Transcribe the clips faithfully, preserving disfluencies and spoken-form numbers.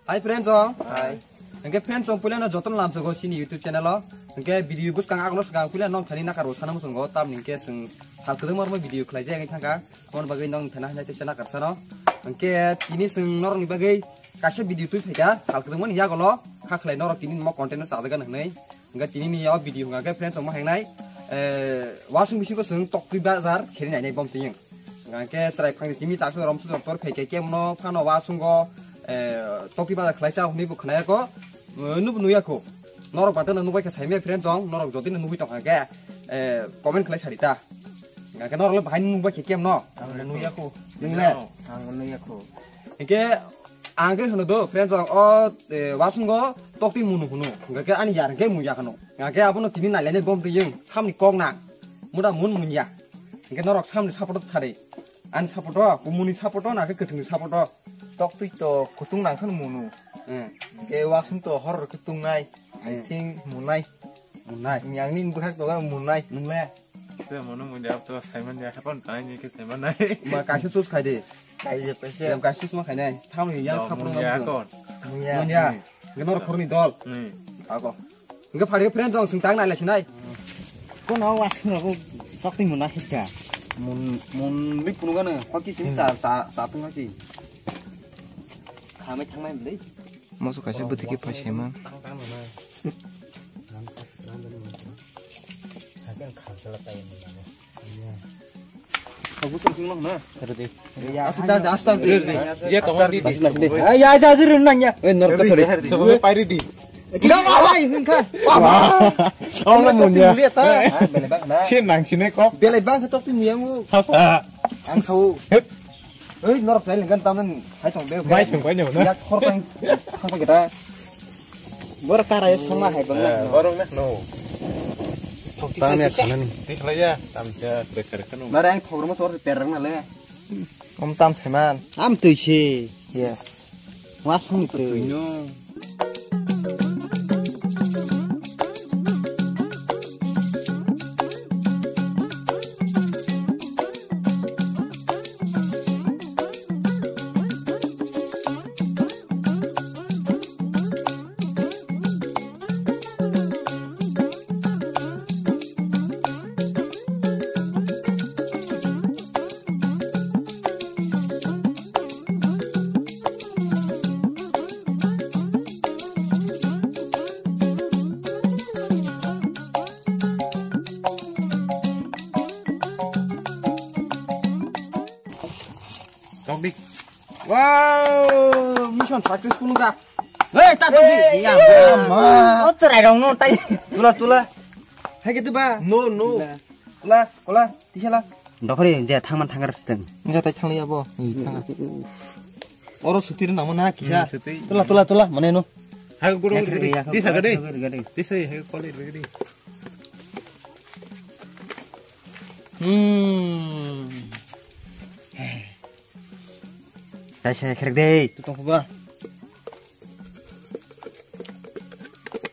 Hi friends, oh. Hi. Hingke friends, oh, puila no jotono lamsogo chini YouTube channel o. Hingke video buskang agno swkang puila nong thani nakaro sana musungo, tamni hingke swng sal kwdwma rwma video khlaijak wngwi thangkha. Aboni bagwi nong thani haino teisa nakar sano. Hingke tini swng norokni bagwi kaisa video twi phaikha, sal kwdwmani yagolo kha khlai norok tini mo content no chajagan hwnwi. Hingke tini ni o video hwnga khe friends, omo hengnai, eh, wasung bisingo chwng toktwi bazar kheri nainai bom tiyung. Hingke chwrai phangni timi taksa rom sujor tor phaikhe kemno phano wasungo, eh, toktwi bazar khlaisa hwnwi bo khwnaya kho, eh, nubo nuya kho. Norok bathano nukbai khe saimya friends, chong norok jodi no nugwi tongkha khe, eh, comment khlai sarita. Hingke norok le bahai nukbai khe kemno? Ang nuya kho. Nung le? Ang nuya kho. Hingke ang khe hwno do, friends, ang o, eh, wasungo toktwi munu hwno. Hingke ani yar hingke muya khano. Hingke abono tini nailainai bom tiyung, samni kok na. Muda mun munya. Hingke norok samni support o sadi. Ani support o, kumuni support o, na khe kwthwngni support o. Toktwi to kutung nang khano munu. Hmm. Hingke wasung to hor kutung nai. I Hmm. think munai. Munai. Yang ni bwkhak to munai. Nung le? Te mono mundi ap to saiman ya, hapan tanai ni ke saiman nai. Ma kaisa choose khai de. Khai je paisa. Yang kaisa choose ma khai nai. Thamni yang No, sapro mundi na akon. Mundi. Mundi ya. Hmm. Hingke norok khoroknwi dol. Hmm. Ako. Hingke phari friends, chong swng tang nai lai sinai. Kono was khna bo toktwi muna hita. Mun, mun bi phunugano. Hoki sini Hmm. sa, sa, sa phung hoki. Khamai thangnai bwlai. Moso kaisa bwtwkhe phai saiman. Tang tang nana. Hakhe ang kha sala tai nana. Khabu song sing na. Ready. Asta, asta, asta. Ready. Ya, tong di. Ay, ya, ja, ja, nang ya. Eh, norok sorry. Sobo pai ready. Kita apa? Ai, hingkha. Sobo munya. Lihat ta. Ah, bele bang na. Sin nang sini kok. Bele bang ketok tu muyang mu. Sasa. Ang sau. Hep. Oi, norok sai lengkan taman hai song de. Bai song bai no na. Ya khor tang. Khor tang kita. Bor kara ya sama hai bang. Eh, borok na no. Thok tik Tang ya tik. Kanan. Tik la ya, tam ja bekar kanu. Mara ang thok roma sor perang na le. Om tam saiman. Am tui si. Yes. Wasung tui. Tui no. Chokdik. Wow, mission successful ka. Hei, ta chokdik. Hey, ya, ya. Ma. Oh, cherai rong no tai. Tula, tula. Hai ke tu ba? No, no. Tula, kola, tisala. Dokhori je thangman thangar siteng. Enggak tai thangli abo. Ih, thang. Oro sutir namo na kisa. Hmm, sutir. Tula, tula, tula, mane no. Hai guru. Tisa gede. Tisa hai kole gede. Hmm. Kaisa khrek de. Tu tong ba.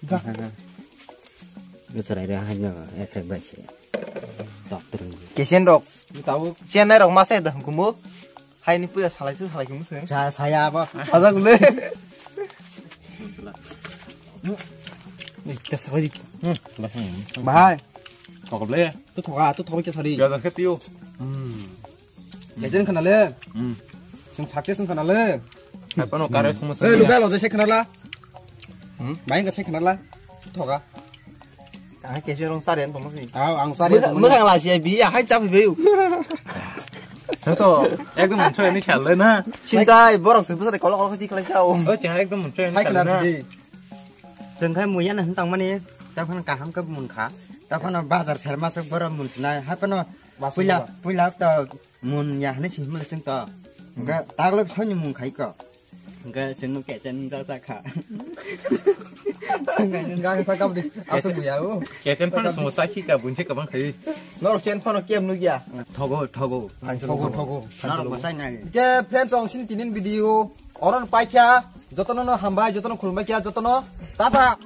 Ga. Ga, ga. Ga cherai re hai no, khrek bai se. Doctor ni. Kesen rok. Tabuk. Chennai rok masa da hukumu. Hai ni puya salai se salai kumu se. Sa-, saya apa? Saja gule. Ni ta salai. Hmm. Bahai. Thok le. Tu thoka, tu thoka ke sari. Ya, das ke tiu. Hmm. Kejen khana le. Hmm. Sung success sung khana le. Hai pano kare sung. Eh, luka lo je khana la. Hmm? Main ka se khana la. Thoka. Hai kejen rong sari an tong si. Ah, ang sari. Masa, masa la si bi ya hai chap bi. Sa to ekdom mun choi ni chal le na. Sin chai borok se busa de kolo kolo ti khlai sao. O cha ekdom mun choi ni chal le na. Chwng khai muya na hwn tongmani, ta phano kaham khe mun kha, ta phano bazar serma se boro mun sinai, ha phano puila, puila to mun ya hwnwi simi chwng to. Hwnkhe taglok soni mun khai ko. Hwnkhe chwng no kechen ja ja kha. Hwnkhe nung gari pa kabdi, aswk buya o. Kechen phano sumo sa khi ka bunche kabang khai. Norok chen phano kem nugya. Thogo, thogo. Thogo, thogo. Norok bwsai nai. Ke friends, ang sini tinin video. Oron paikha, jotono no hambai, jotono khulumbai kha, jotono tata.